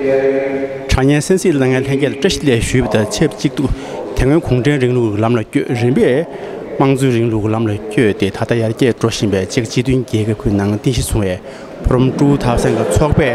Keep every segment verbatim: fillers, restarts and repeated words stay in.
དྲ་བརྙན་གསན་གཟིགས་གནང་མཁན་ལྷན་རྒྱས་ལ་བཀྲ་ཤིས་བདེ་ལེགས་ཞུས་པ་དང་ཆབས་ཅིག་ཏུ། དེ་སྔོན་གུང་ཁྲན་རིང་ལུགས་ལམ་ལ་བསྐྱོད། རིམ་པས་དམངས་གཙོའི་རིང་ལུགས་ལམ་ལ་བསྐྱོད་དེ། ད་ལྟ་ཡར་རྒྱས་འགྲོ་བཞིན་པའི་ཅེཀ་སྤྱི་མཐུན་རྒྱལ་ཁབ་ཀྱི་ནང་རྟེན་གཞི་བཟུང་བའི་ཕོ་རམ་ཀྲུའུ་ཐའོ་སན་གྱི་ཚོགས་པས་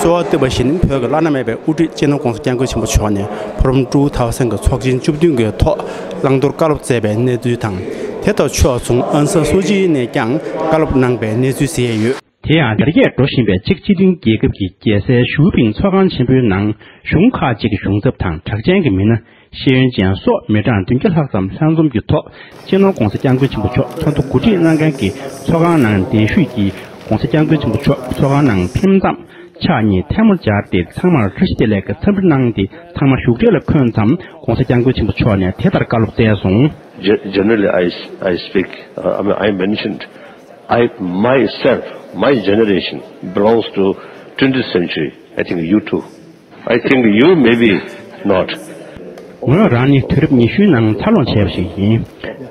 གསོལ་བ་བཏབ་པ་བཞིན། བོད་ཀྱི་བླ་ན་མེད་པའི་དབུ་ཁྲིད་སྤྱི་ནོར་༸གོང་ས་༸སྐྱབས་མགོན་ཆེན་པོ་མཆོག་ནས་ཕོ་རམ་ཀྲུའུ་ཐའོ་སན་གྱི་ཚོགས་ཆེན་བཅུ་བདུན་གྱི་ཐོག་བླང་དོར་བཀའ་སློབ་སྩལ་བའི་གནས་ཚུལ་དང་། དེ་དང་ཕྱོགས་མཚུངས་ཨང་སན་སུའུ་ཅི་ནས་ཀྱང་བཀའ་སློབ་གནང་པའི་གནས་ཚུལ་གསལ་ཡོད། དེ་ཡང་ཡར་རྒྱས་འགྲོ་བཞིན་པའི་ཅེཀ་སྤྱི་མཐུན་རྒྱལ་ཁབ་ཀྱི་རྒྱལ་སའི་ཞུ་པིང་ཚོགས་ཁང་ཆེན་པོའི་ནང་གཞུང་ཁག་ཅིག་གི་གཞུང་ཚབ་དང་གྲགས་ཅན་གྱི་མི་སྣ། ཤེས་ཡོན་ཅན་སོགས་མི་གྲངས་བདུན་བརྒྱ་ལྷག་ཙམ་ལྷན་འཛོམས་ཀྱི་ཐོག་སྤྱི་ནོར་༸གོང་ས་༸སྐྱབས་མགོན་ཆེན་པོ་མཆོག་ཚོགས་འདུ་གོ་སྒྲིག་གནང་མཁན་གྱི་ཚོགས་ཁང་ནང་གདན་ཞུས་ཀྱིས་༸གོང་ས་༸སྐྱབས་མགོན་ཆེན་པོ་མཆོག་ཚོགས་ཁང་ནང་ཕེབས་མཚམས་ཕྱག་གཉིས་ཐལ་མོ་སྦྱར་ཏེ་ཚང་མར་བཀྲ་ཤིས་བདེ་ལེགས་ཀྱི་འཚམས་འདྲི་གནང་སྟེ། ཚང་མ་བཞུགས་གྲལ་ལ་འཁོད་མཚམས་༸གོང་ས་༸སྐྱབས་མགོན་ཆེན་པོ་མཆོག་ནས་དེ་ལྟར་བཀའ་སློབ་སྩལ་སོང་། Ge- Generally, I, I speak, uh, I mean, I mentioned, I myself, my generation belongs to twentieth century. I think you too. I think you may be not. ངོས་རང་ནི་དུས་རབས་ཉི་ཤུའི་ནང་འཚར་ལོངས་བྱས་པ་ཞིག་ཡིན།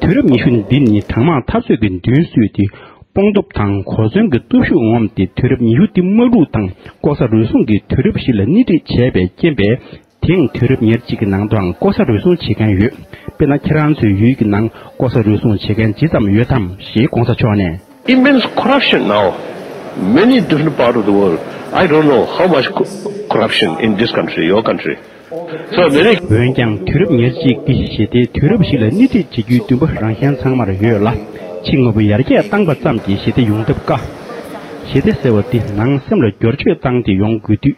དུས་རབས་ཉི་ཤུ་འདི་ནི་གྲངས་མང་འཐབ་རྩོད་ཀྱི་མདུན་བསུས་ཏེ། སྤོང་ཐབས་དང་གོ་མཚོན་གྱི་སྟོབས་ཤུགས་ངོམས་ཏེ། དུས་རབས་ཉི་ཤུ་འདི་དམག་འཁྲུག་དང་ལྐོག་ཟ་རུལ་སུངས་ཀྱི་དུས་རབས་ཤིག་ལ་སྣེ་ཁྲིད་བྱས་པའི་རྐྱེན་པས། དེང་དུས་རབས་ཉེར་གཅིག་གི་ནང་དུའང་ལྐོག་ཟ་རུལ་སུངས་བྱེད་མཁན་ཡོད། དཔེར་ན། ཁྱེད་རང་ཚོའི་ཡུལ་གྱི་ནང་ལྐོག་ཟ་རུལ་སུངས་བྱེད་མཁན་ཇི་ཙམ་ཡོད་དམ་ཞེས་༸གོང་ས་མཆོག་ནས། Immense corruption now. Many different part of the world. I don't know how much co- corruption in this country, your country. So many འོན་ཀྱང་དུས་རབས་ཉེར་གཅིག་འདི་ཞི་བདེའི་དུས་རབས་ཤིག་ལ་སྣེ་ཁྲིད་བྱེད་རྒྱུའི་འདུན་པ་རང་གཞན་ཚང་མར་ཡོད་ལ། ཕྱི་དངོས་པོ་ཡར་རྒྱས་བཏང་པ་ཙམ་གྱིས་ཞི་བདེ་ཡོང་ཐབས་དཀའ། ཞི་བདེ་ཟེར་བ་འདི་ནང་སེམས་ལ་བསྒྱུར་བཅོས་བཏང་སྟེ་ཡོང་དགོས་དུས།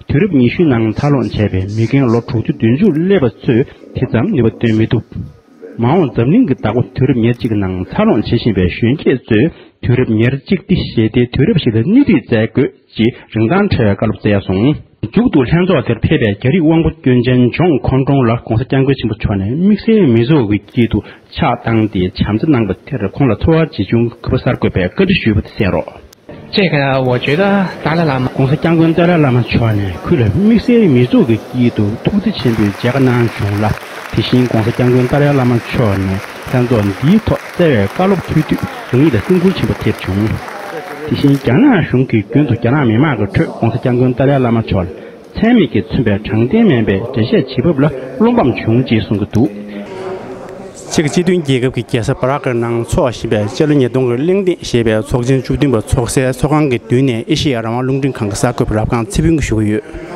དུས་རབས་ཉི་ཤུའི་ནང་འཚར་ལོངས་བྱས་པའི་མི་རྒན་ལོ་དྲུག་ཅུ་བདུན་ཅུར་སླེབས་པ་ཚོས་དེ་ཙམ་ནུས་པ་བཏོན་མི་ཐུབ། མ་འོངས་འཛམ་གླིང་གི་བདག་པོ་དུས་རབས་ཉེར་གཅིག་གི་ནང་འཚར་ལོངས་བྱེད་བཞིན་པའི་གཞོན་སྐྱེས་ཚོས་དུས་རབས་ཉེར་གཅིག་འདི་ཞི་བདེའི་དུས་རབས་ཤིག་ལ་སྣེ་ཁྲིད་མཛད་དགོས་ཅེས་རིན་ཐང་བྲལ་བའི་བཀའ་སློབ་སྩལ་སོང་། མཇུག་ཏུ་ལྷན་ཚོགས་དེར་ཕེབས་པའི་རྒྱ་རིགས་དབང་པོ་སྐྱོན་ཅན་ཇོན་ཁོན་ཀྲུང་ལ་༸གོང་ས་༸སྐྱབས་མགོན་ཆེན་པོ་མཆོག་ནས་དམིགས་བསལ་མི་ཚོགས་ཀྱི་དཀྱིལ་དུ་ཕྱག་བཏང་སྟེ་བྱམས་བརྩེ་གནང་པ་དེར་ཁོང་ལ་འཚོ་བ་ཇི་བྱུང་གུས་པ་གསར་འགོད་པས་བཀའ་འདྲི་ཞུས་པ་དེ་གསན་རོགས། 这个我觉得达赖喇嘛 ༸གོང་ས་༸སྐྱབས་མགོན་ཏཱ་ལའི་བླ་མ་མཆོག་ནས་ཁུལ་ལ་དམིགས་བསལ་མི་ཚོགས་ཀྱི་དཀྱིལ་དུ་ཐུགས་བརྩེ་ཆེན་པོས་མཇལ་ཁ་གནང་བྱུང་ལ། དེ་བཞིན་༸གོང་ས་༸སྐྱབས་མགོན་ཏཱ་ལའི་བླ་མ་མཆོག་ནས་ལྷན་ཚོགས་འདིའི་ཐོག་སྩལ་བའི་བཀའ་སློབ་ཐོས་དུས་རང་ཉིད་ལ་སེམས་འགུལ་ཆེན་པོ་ཐེབས་བྱུང་། དེ་བཞིན་རྒྱ་ནག་གཞུང་གི་མདུན་དུ་རྒྱ་ནག་མི་མང་གི་ཁྲོད་༸གོང་ས་༸སྐྱབས་མགོན་ཏཱ་ལའི་བླ་མ་མཆོག་ལ་མཚན་སྨད་ཀྱིས་མཚོན་པའི་དྲང་བདེན་མིན་པའི་འགྲེལ་བཤད་བྱེད་བབ་ལ་བློ་ཕམ་བྱུང་ཅེས་གསུང་གི་འདུག་ཅེཀ་སྤྱི་མཐུན་རྒྱལ་ཁབ་ཀྱི་རྒྱལ་ས་པ་རག་གི་ནང་འཚོགས་བཞིན་པའི་སྤྱི་ལོ་ཉིས་སྟོང་གི་གླེང་སྟེགས་ཞེས་པའི་ཚོགས་ཆེན་བཅུ་བདུན་པ་འཚོགས་སའི་ཚོགས་ཁང་གི་མདུན་ནས་ཨེ་ཤེ་ཡ་རང་དབང་རླུང་འཕྲིན་ཁང་གི་གསར་འགོད་པ་རབ་སྒང་ཚེ་ཕུན་གྱིས་ཞུ་གི་ཡོད།